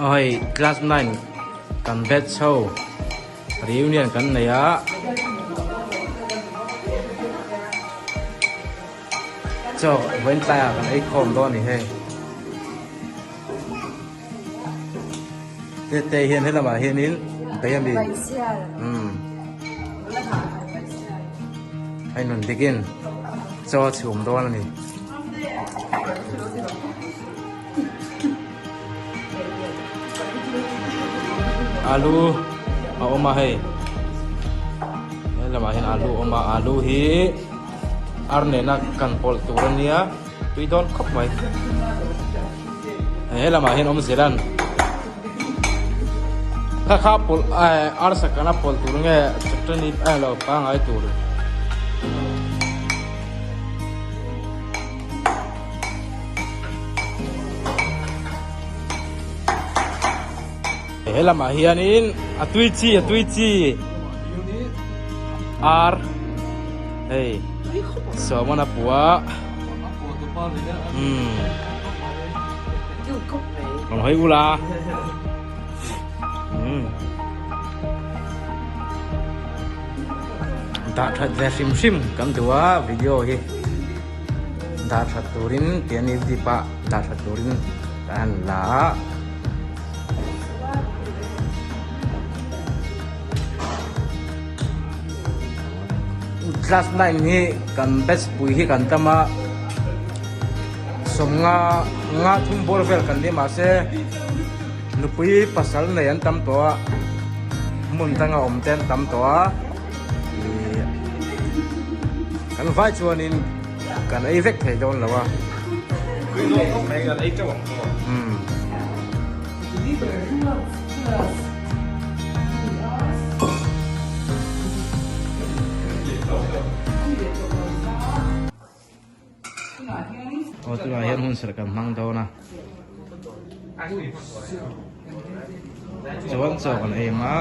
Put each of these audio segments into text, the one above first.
Aw hei class 9 kan batch ho reunion kan nei a. Chaw vawiin tlaiah kan ei khawm dawn a ni hei. Tete hian helamah hianin bei a mi. Umm. Hei nun dikin chaw a chhum dawn a ni. Alu a awm a hei. Helamah hian alu a awm a alu hi ar nena kan pawlh tur a nia tui dawn khawp mai. He lamah hian awm zel an kha kha pawlh eh arsa kana pawlh tur nge chutani eh lo pangai tur. He lamah hianin a tui chi a tui chi ar hei sawmana pua umm rawn hawi ula umm dah that ve hrim hrim kan duh a video hi dah that turin tian youtube ah dah that turin ka han la a. Class 9 hi kan batch pui hi kan tam a sawmnga nga thum bawr vel kan ni mahse nupui pasal nei an tam tawh a hmun danga awm te an tam tawh a ih kan vai chuanin kan ei vek thei dawn lo a. Umm. Aw tunah hian hun serh kan hmang dawn a chuan chaw kan ei ang a.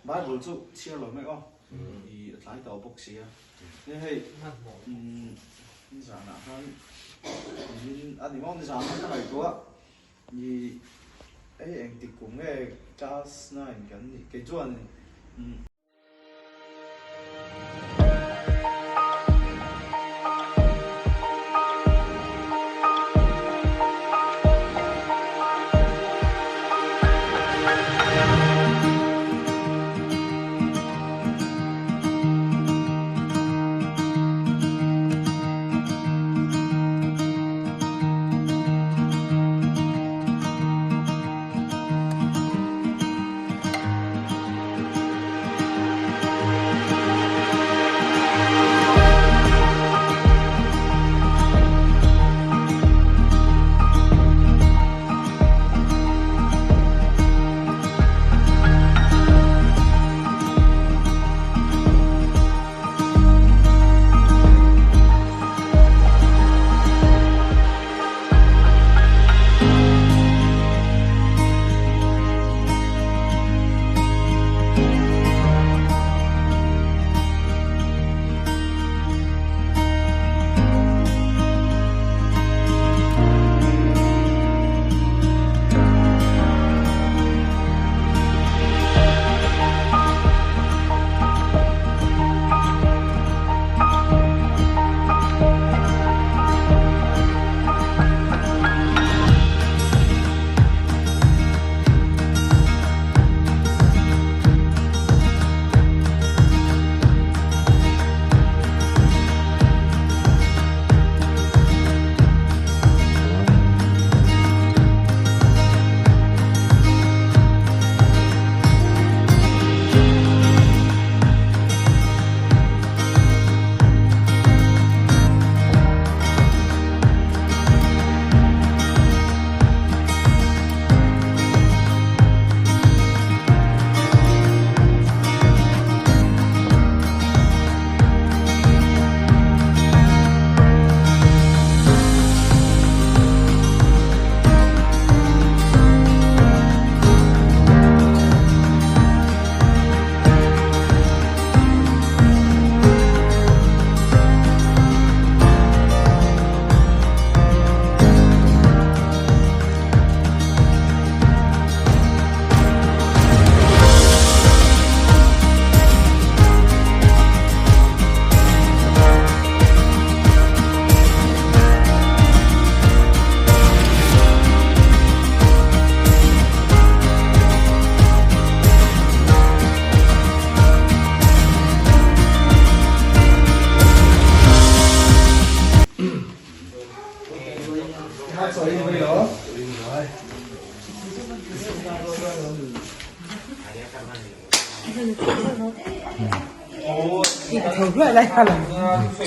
Bible chu chhiar lo mek aw i a tlai tawh bawk si a ni hei nizanah khan min a ni maw nizan khan ka ngaihtuah i hei engtik kum nge class 9 kan nih kei chuan.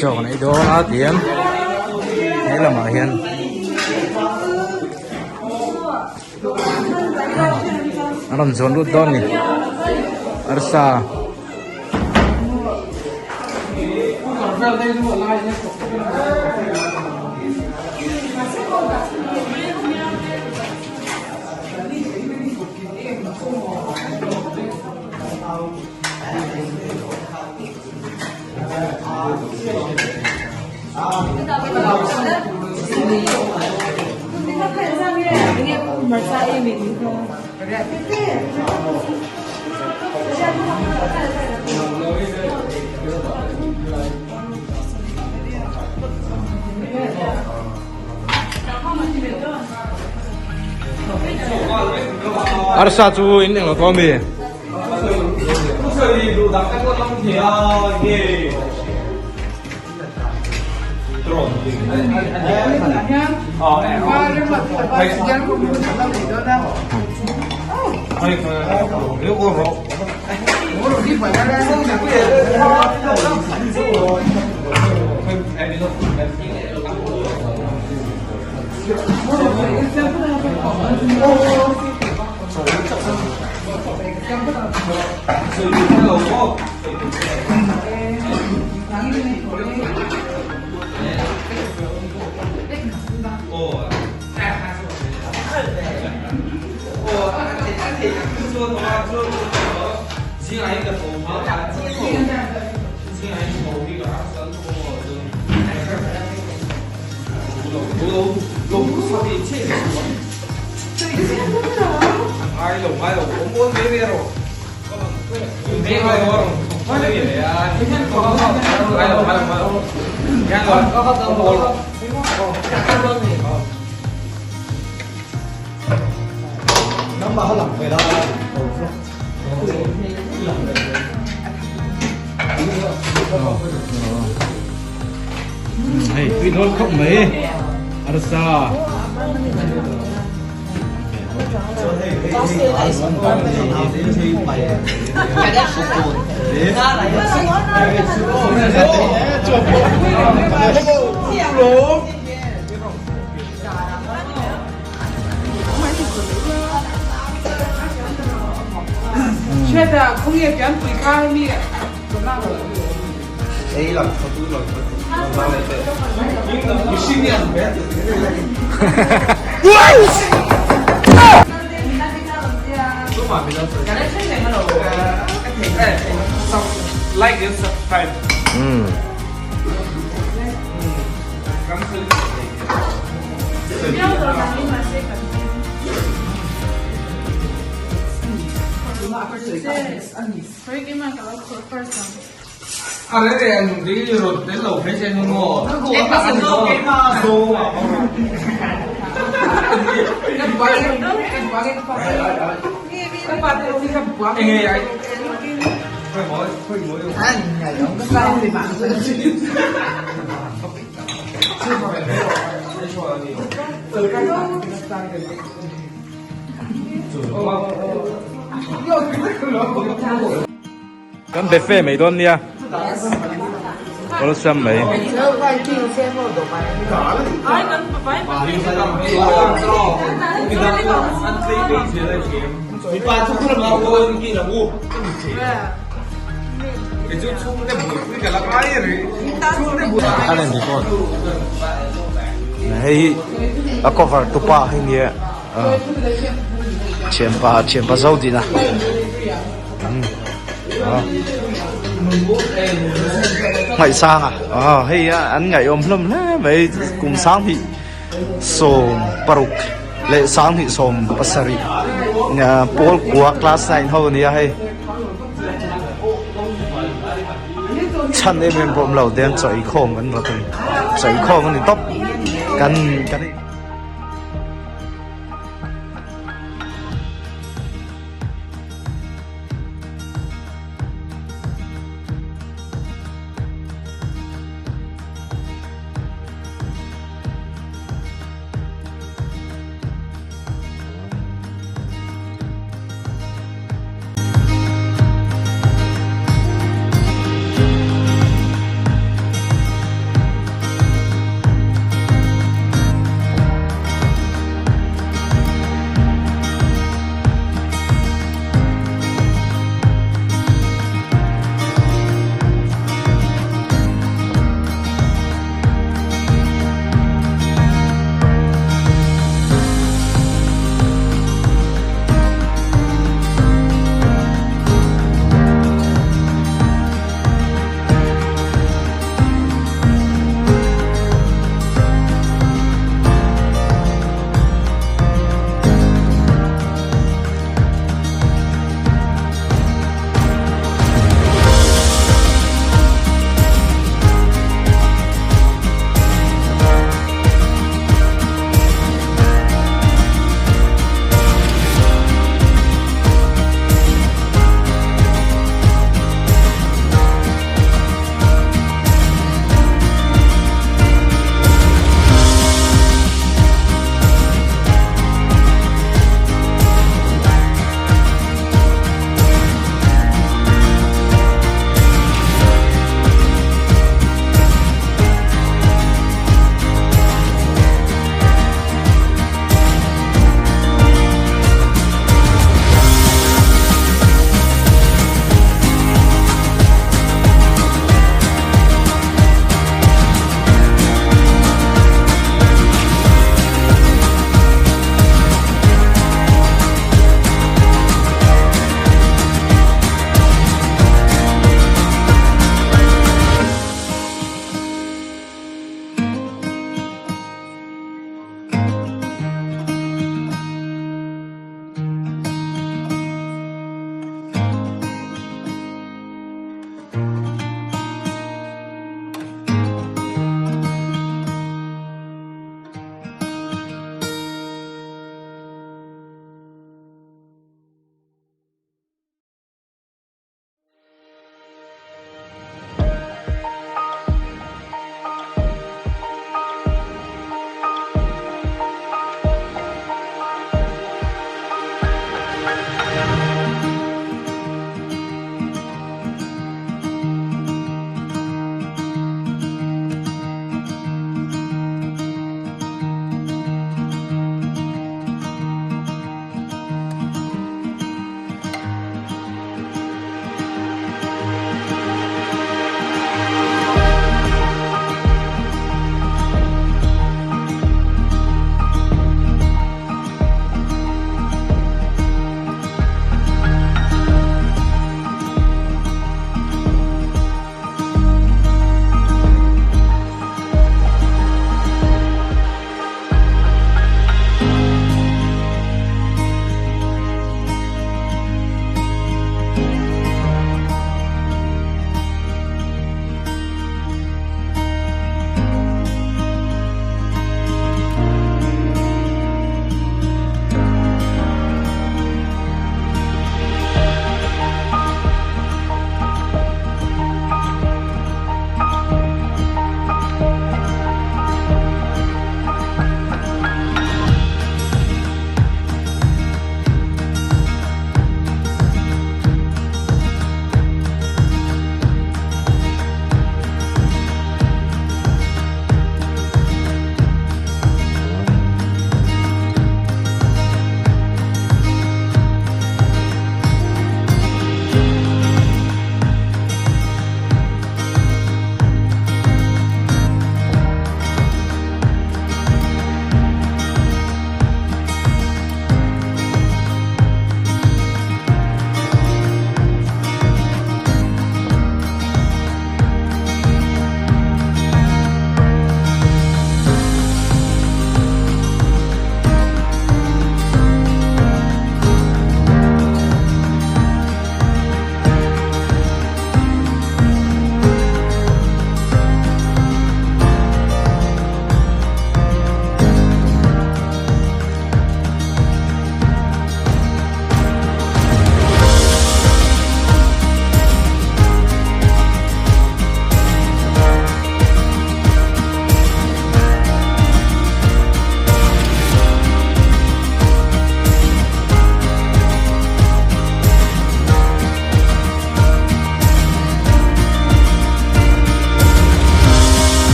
Chaw kan ei dawn a tiang he lamah hian an rawn zawn lut dawn a ni arsa. Arsa chu in englo tawh ami? Hei tui dawn khawp mai arsa. Kan be fe mai dawn nia. Awlsam mai. Hei hi a cover tupa hei nia thianpa thianpa zo dina. Ngaihsang a aw hei a an ngaihawm hlawm hle mai kum sanghnih sawm paruk leh sanghnih sawm pasarih pawl kua class nine ho ania hei chhan em em pawh awm lo den chaw eikhawm kan rawt a ni chaw eikhawm a ni tawp kan kan.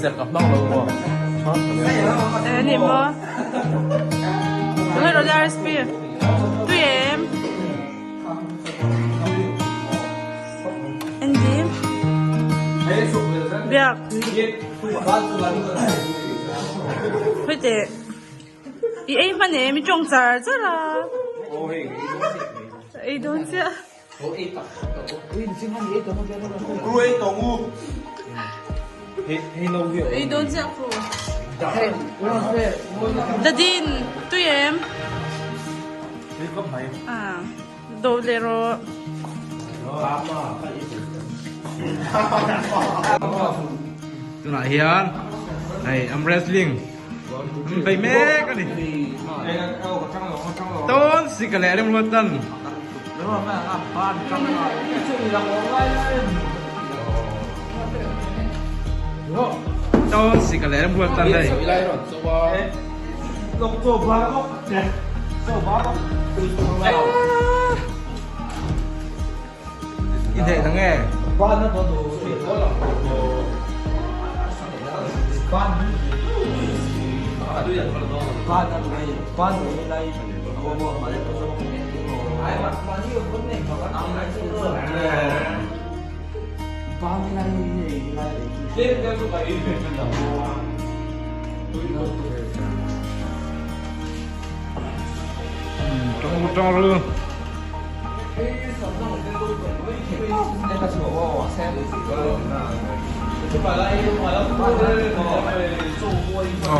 Ni maw? Tunge Roger RSP? Tui em? Andy? Biak. Hoi teh. I ei hman em? I tawng char char a. Ei dawn chiah. Ei dawn chiah fu. Dadin, tui em? Ah, do leh rawh. Tunah hian hei am wrestling an bei mek a ni. Tawn sika leh remruat tan. Tawn sika leh remruat tan hei. I theih na nge? Tawng ru.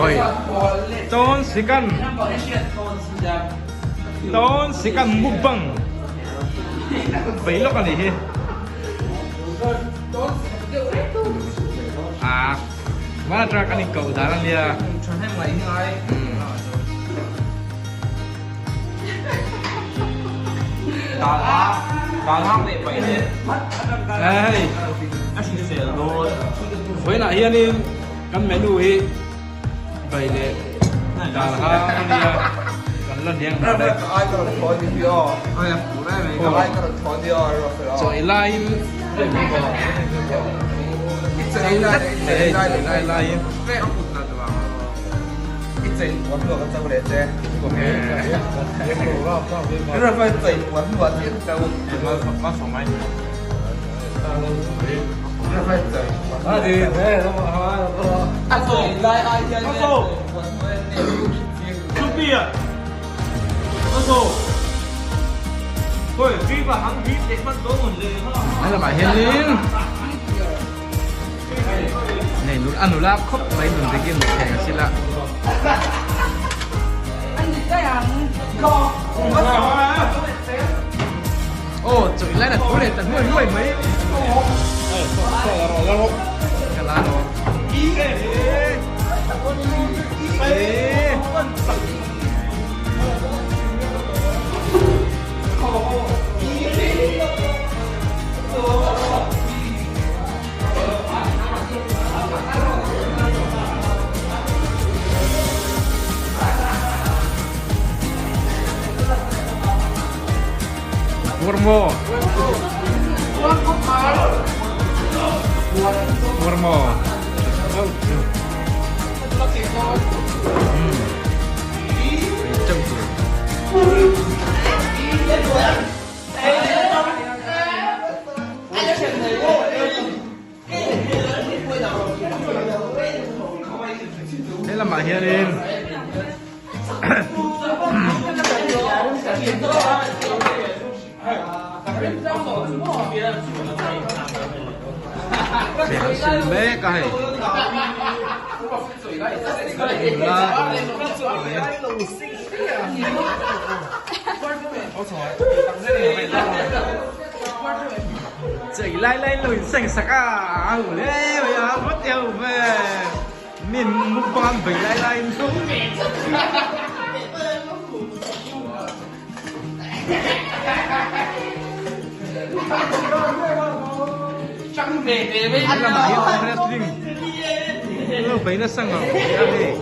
Oi. Tawn sikan. Tawn sikan mukbang. Bei lawk a nih hi. Ah. Mana truck an inkoh dan a nia. Hei. Vawiinah hianin kan menu hi bai leh dal hang a nia. Kan la hniang hnar e. Chaw ei laiin Chaw ei laiin. Hei lamah hianin Nei nula a nula khawp mai nun takin thleng a sila. Aw chawih lai na tho leh ta hnuai hnuai mai. Ka la lo. Purmo. Purmo. He lamah hianin Thleng an sil mek a hei nula Chei lai lai lo in seng sak a a hu hle mai a vawt deuh ve min mukbang an bei lai lai in An lamah hian awm wrestling lo bei nasa ngang mai a hei.